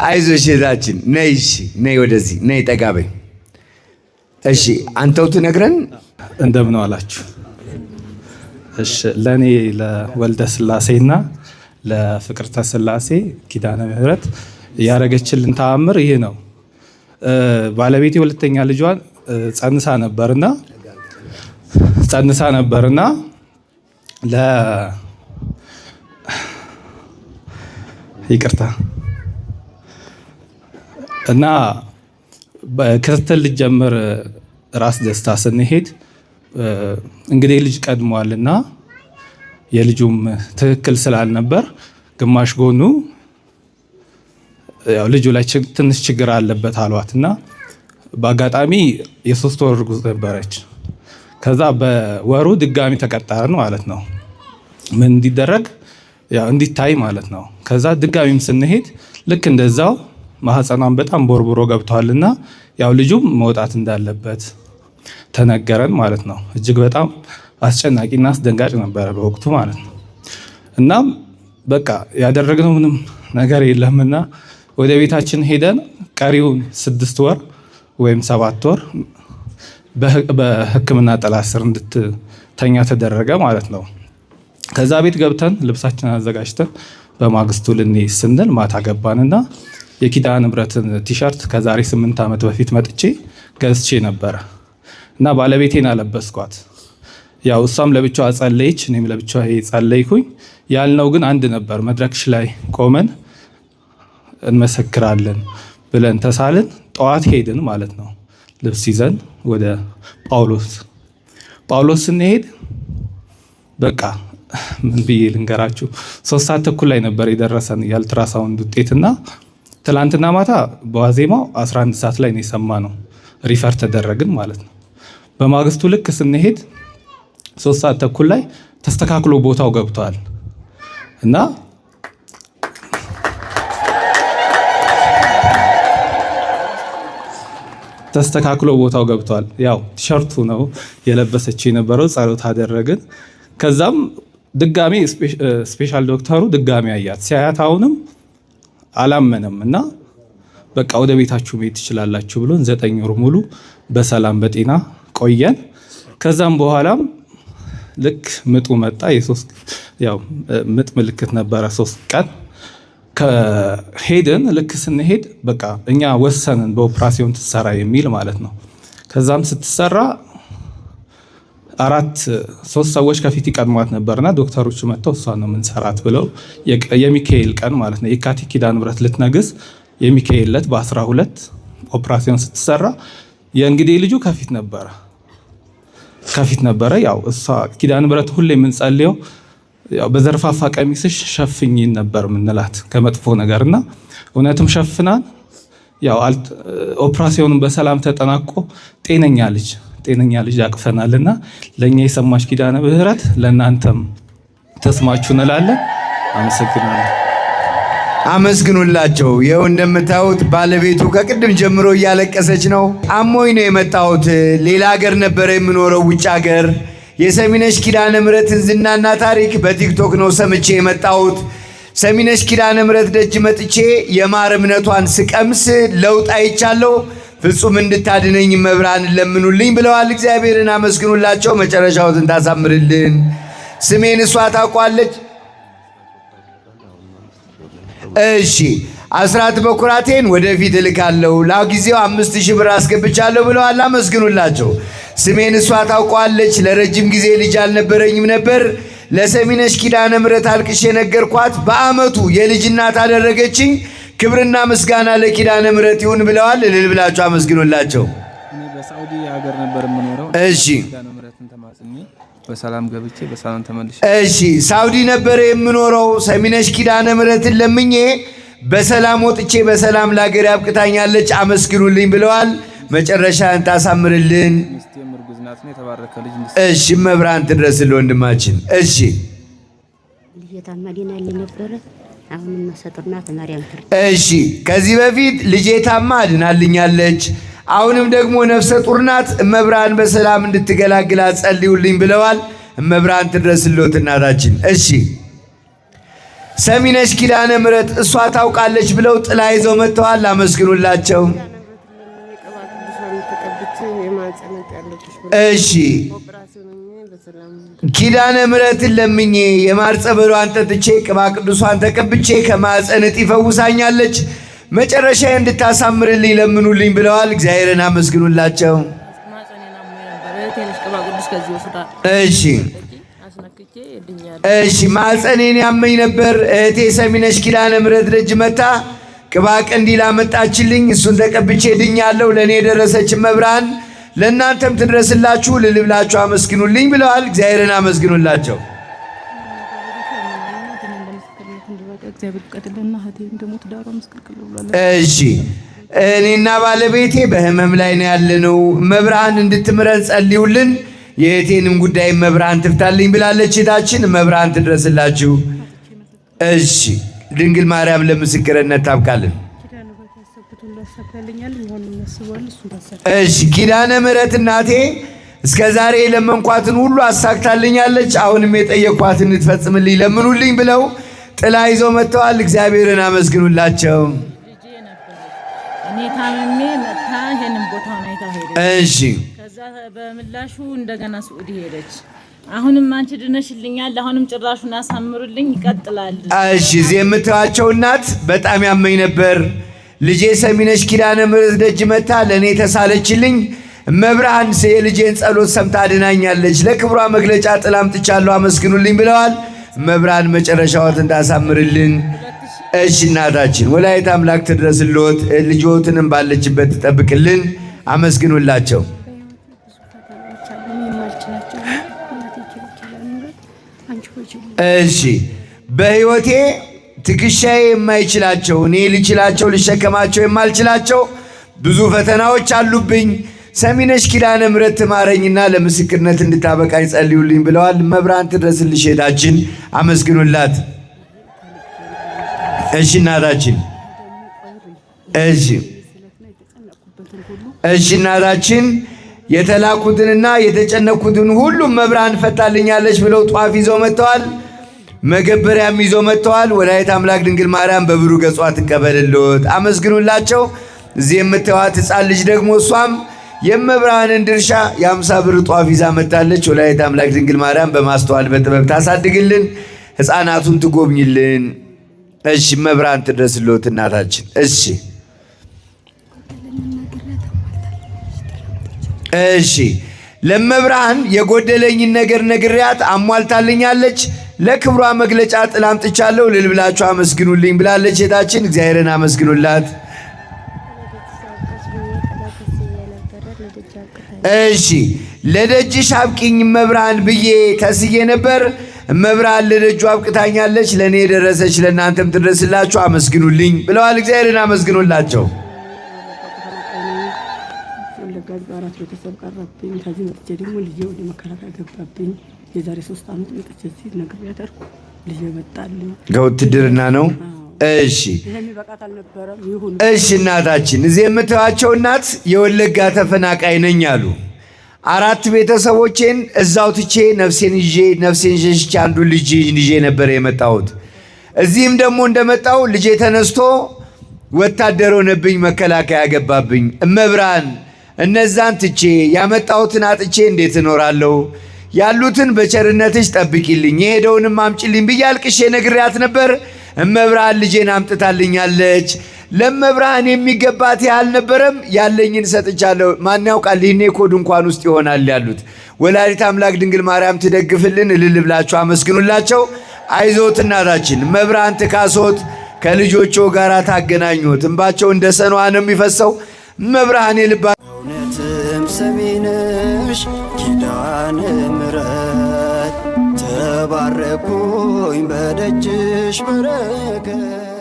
አይዞሽ እህታችን፣ ነይ። እሺ ነይ፣ ወደዚህ ነይ፣ ጠጋ በይ። እሺ አንተው ትነግረን። እንደምን ዋላችሁ? እሺ ለእኔ ለወልደ ስላሴና ለፍቅርተ ስላሴ ኪዳነ ምሕረት ያደረገችልን ተአምር ይህ ነው። ባለቤቴ ሁለተኛ ልጇን ጸንሳ ነበርና ለ ይቅርታ እና ክትትል ልጀምር ራስ ደስታ ስንሄድ እንግዲህ ልጅ ቀድሟልና የልጁም ትክክል ስላልነበር ግማሽ ጎኑ ያው ልጁ ላይ ትንሽ ችግር አለበት አሏት እና በአጋጣሚ የ3 ወር እርጉዝ ነበረች። ከዛ በወሩ ድጋሚ ተቀጠርን ማለት ነው። ምን እንዲደረግ፣ ያው እንዲታይ ማለት ነው። ከዛ ድጋሚም ስንሄድ ልክ እንደዛው ማህፀኗን በጣም ቦርቡሮ ገብቷልና ያው ልጁም መውጣት እንዳለበት ተነገረን ማለት ነው። እጅግ በጣም አስጨናቂና አስደንጋጭ ነበረ በወቅቱ ማለት ነው። እናም በቃ ያደረግነው ምንም ነገር የለምና ወደ ቤታችን ሄደን ቀሪውን 6 ወር ወይም 7 ወር በሕክምና ጥላ ስር እንድትተኛ ተደረገ ማለት ነው። ከዛ ቤት ገብተን ልብሳችንን አዘጋጅተን በማግስቱ ልንሄድ ስንል ማታ ገባንና የኪዳነ ምሕረትን ቲሸርት ከዛሬ 8 ዓመት በፊት መጥቼ ገዝቼ ነበረ እና ባለቤቴን አለበስኳት። ያው እሷም ለብቻዋ ጸለየች፣ እኔም ለብቻዋ ጸለይኩኝ። ያልነው ግን አንድ ነበር። መድረክሽ ላይ ቆመን እንመሰክራለን ብለን ተሳልን። ጠዋት ሄድን ማለት ነው። ልብስ ይዘን ወደ ጳውሎስ። ጳውሎስ ስንሄድ በቃ ምን ብዬ ልንገራችሁ፣ 3 ሰዓት ተኩል ላይ ነበር የደረሰን የአልትራሳውንድ ውጤትና ትላንትና ማታ በዋዜማው 11 ሰዓት ላይ ነው የሰማነው። Refer ተደረግን ማለት ነው። በማግስቱ ልክ ስንሄድ 3 ሰዓት ተኩል ላይ ተስተካክሎ ቦታው ገብቷል እና ተስተካክሎ ቦታው ገብቷል። ያው ቲሸርቱ ነው የለበሰችው የነበረው። ጸሎት አደረግን። ከዛም ድጋሜ special ዶክተሩ ድጋሜ አያት። ሲያያት አሁንም አላመነም እና በቃ ወደ ቤታችሁ መሄድ ትችላላችሁ ብሎን 9 ወር ሙሉ በሰላም በጤና ቆየን። ከዛም በኋላም ልክ ምጡ መጣ። የሶስት ያው ምጥ ምልክት ነበረ 3 ቀን ከሄድን። ልክ ስንሄድ በቃ እኛ ወሰንን በኦፕራሲዮን ትሰራ የሚል ማለት ነው። ከዛም ስትሰራ አራት ሶስት ሰዎች ከፊት ይቀድሟት ነበርና ዶክተሮቹ መጥተው እሷን ነው የምንሰራት ብለው የሚካኤል ቀን ማለት ነው፣ የካቲት ኪዳነ ምሕረት ልትነግስ የሚካኤል ዕለት በ12 ኦፕራሲዮን ስትሰራ የእንግዲህ ልጁ ከፊት ነበረ። ያው እሷ ኪዳነ ምሕረት ሁሌ የምንጸልየው ያው በዘርፋፋ ቀሚስሽ ሸፍኝን ነበር የምንላት ከመጥፎ ነገርና እውነትም ሸፍናን ያው ኦፕራሲዮኑን በሰላም ተጠናቆ ጤነኛ ልጅ ያቅፈናልና ለእኛ የሰማች ኪዳነ ምሕረት ለእናንተም ተስማችሁ እንላለን። አመሰግናለሁ። አመስግኑላቸው። ይኸው እንደምታዩት ባለቤቱ ከቅድም ጀምሮ እያለቀሰች ነው። አሞኝ ነው የመጣሁት። ሌላ ሀገር ነበረ የምኖረው፣ ውጭ ሀገር። የሰሚነሽ ኪዳነ ምሕረትን ዝናና ታሪክ በቲክቶክ ነው ሰምቼ የመጣሁት። ሰሚነሽ ኪዳነ ምሕረት ደጅ መጥቼ የማር እምነቷን ስቀምስ ለውጥ አይቻለሁ። ፍጹም እንድታድነኝ እመብርሃንን ለምኑልኝ ብለዋል። እግዚአብሔርን አመስግኑላቸው። መጨረሻዎትን ታሳምርልን። ስሜን እሷ ታውቋለች። እሺ አስራት በኩራቴን ወደፊት እልካለሁ፣ ለጊዜው 5,000 ብር አስገብቻለሁ ብለዋል። አመስግኑላቸው። ስሜን እሷ ታውቋለች። ለረጅም ጊዜ ልጅ አልነበረኝም ነበር። ለሰሚነሽ ኪዳነ ምሕረት አልቅሼ ነገርኳት። በአመቱ የልጅ እናት አደረገችኝ። ክብርና ምስጋና ለኪዳነ ምሕረት ይሁን ብለዋል። እልል ብላችሁ አመስግኑላቸው። እኔ በሳዑዲ ሀገር ነበር የምኖረው። ኪዳነ ምሕረትን ተማጽኜ በሰላም ገብቼ በሰላም ተመልሼ። እሺ፣ ሳውዲ ነበረ የምኖረው። ሰሚነሽ ኪዳነ ምሕረትን ለምኜ በሰላም ወጥቼ በሰላም ለሀገር ያብቅታኛለች። አመስግኑልኝ ብለዋል። መጨረሻን ታሳምርልን። ሚስቴም እርጉዝ ናት ነው የተባረከ ልጅ እሺ እመብርሃን ትድረስልን ወንድማችን። እሺ። ልጄ ታማ ድናልኝ ነበረ። አሁንም ነፍሰ ጡር ናት። ማርያም ትርዳ። እሺ ከዚህ በፊት ልጄ ታማ አድናልኛለች። አሁንም ደግሞ ነፍሰ ጡር ናት። እመብርሃን በሰላም እንድትገላግላት ጸልዩልኝ ብለዋል። እመብርሃን ትድረስልዎት እናታችን። እሺ። ሰሚነሽ ኪዳነ ምሕረት እሷ ታውቃለች ብለው ጥላ ይዘው መጥተዋል። አመስግኑላቸው። እሺ ኪዳነ ምሕረትን ለምኜ የማር ጸበሏን ጠጥቼ ቅባ ቅዱሷን ተቀብቼ ከማኅፀን እጢ ፈውሳኛለች። መጨረሻ እንድታሳምርልኝ ለምኑልኝ ብለዋል። እግዚአብሔርን አመስግኑላቸው። እሺ እሺ ማኅፀኔን ያመኝ ነበር። እህቴ ሰሚነሽ ኪዳነ ምሕረት ደጅ መታ ቅባ ቀንዲል አመጣችልኝ። እሱን ተቀብቼ ድኛለሁ። ለእኔ የደረሰች መብርሃን ለእናንተም ትድረስላችሁ፣ ልልብላችሁ አመስግኑልኝ ብለዋል። እግዚአብሔርን አመስግኑላቸው። እሺ እኔና ባለቤቴ በህመም ላይ ነው ያለነው። መብርሃን እንድትምረን ጸልዩልን። የእህቴንም ጉዳይ መብርሃን ትፍታልኝ ብላለች እህታችን። መብርሃን ትድረስላችሁ። እሺ ድንግል ማርያም ለምስክርነት ታብቃልን። እሺ ኪዳነ ምሕረት እናቴ እስከ ዛሬ የለመንኳትን ሁሉ አሳክታልኛለች። አሁንም የጠየኳትን እንድትፈጽምልኝ ለምኑልኝ ብለው ጥላ ይዘው መጥተዋል። እግዚአብሔርን አመስግኑላቸው። እኔ ታምሜ መጥታ ይሄንን ቦታውን አይታ ሄደች። እሺ ከዛ በምላሹ እንደገና ስዑዲ ሄደች። አሁንም አንቺ ድነሽልኛል፣ አሁንም ጭራሹን አሳምሩልኝ ይቀጥላል። እሺ እዚህ የምትዋቸው እናት በጣም ያመኝ ነበር። ልጄ ሰሚነሽ ኪዳነ ምሕረት ደጅ መታ ለእኔ ተሳለችልኝ። መብርሃን የልጄን ጸሎት ሰምታ አድናኛለች። ለክብሯ መግለጫ ጥላ አምጥቻለሁ፣ አመስግኑልኝ ብለዋል። መብርሃን መጨረሻዎት እንዳሳምርልን። እሺ እናታችን ወላዲተ አምላክ ትድረስልዎት፣ ልጆትንም ባለችበት ትጠብቅልን። አመስግኑላቸው። እሺ በሕይወቴ ትከሻዬ የማይችላቸው እኔ ልችላቸው ልሸከማቸው የማልችላቸው ብዙ ፈተናዎች አሉብኝ። ሰሚነሽ ኪዳነ ምሕረት ትማረኝና ለምስክርነት እንድታበቃኝ ጸልዩልኝ ብለዋል። መብርሃን ትድረስልሽ እህታችን፣ አመስግኑላት። እሺ እናታችን፣ እሺ እሺ እናታችን የተላኩትንና የተጨነኩትን ሁሉ መብርሃን ፈታልኛለች ብለው ጧፍ ይዘው መጥተዋል። መገበሪያም ይዘው መጥተዋል። ወላዲተ አምላክ ድንግል ማርያም በብሩህ ገጿ ትቀበልልዎት። አመስግኑላቸው። እዚህ የምታዩት ሕፃን ልጅ ደግሞ እሷም የመብርሃንን ድርሻ የ50 ብር ጧፍ ይዛ መጥታለች። ወላዲተ አምላክ ድንግል ማርያም በማስተዋል በጥበብ ታሳድግልን፣ ሕፃናቱን ትጎብኝልን። እሺ መብርሃን ትድረስልዎት እናታችን። እሺ እሺ ለመብርሃን የጎደለኝን ነገር ነግሬያት አሟልታልኛለች። ለክብሯ መግለጫ ጥላ አምጥቻለሁ። እልል ብላችሁ አመስግኑልኝ ብላለች እህታችን። እግዚአብሔርን አመስግኑላት። እሺ ለደጅሽ አብቂኝ መብርሃን ብዬ ተስዬ ነበር። መብርሃን ለደጁ አብቅታኛለች። ለእኔ የደረሰች ለእናንተም ትድረስላችሁ፣ አመስግኑልኝ ብለዋል። እግዚአብሔርን አመስግኑላቸው። ወለጋ አራት ቤተሰብ ቀረብኝ። ከዚህ መጥቼ ደግሞ ልጄ ወደ መከላከያ ገባብኝ። የዛሬ 3 ዓመት መጥቼ እዚህ ነግሬያት አልኩ። ልጄ መጣልኝ። ከውትድርና ነው። እሺ ይሄም ይበቃት አልነበረም። ይሁን እሺ እናታችን እዚህ የምታዩቸው እናት የወለጋ ተፈናቃይ ነኝ አሉ። 4 ቤተሰቦቼን እዛው ትቼ ነፍሴን ይዤ ነፍሴን ሸሽቼ አንዱ ልጅ ይዤ ነበር የመጣሁት። እዚህም ደግሞ እንደመጣው ልጄ ተነስቶ ወታደር ሆነብኝ፣ መከላከያ ገባብኝ። እመብርሃን እነዛን ትቼ ያመጣሁትን አጥቼ እንዴት እኖራለሁ? ያሉትን በቸርነትሽ ጠብቂልኝ፣ የሄደውንም አምጪልኝ ብዬ አልቅሼ ነግሬያት ነበር። እመብርሃን ልጄን አምጥታልኛለች። ለመብርሃን የሚገባት ያህል ነበረም፣ ያለኝን ሰጥቻለሁ። ማን ያውቃል ይህኔ እኮ ድንኳን ውስጥ ይሆናል ያሉት። ወላዲተ አምላክ ድንግል ማርያም ትደግፍልን። እልል ብላችሁ አመስግኑላቸው። አይዞት እናታችን፣ መብርሃን ትካሶት፣ ከልጆቹ ጋር ታገናኙት። እንባቸው እንደ ሰኗ ነው የሚፈሰው። መብርሃን የልባ እውነትም ሰሚነሽ ኪዳነ ምሕረት ተባረኩኝ በደጅሽ በረከት።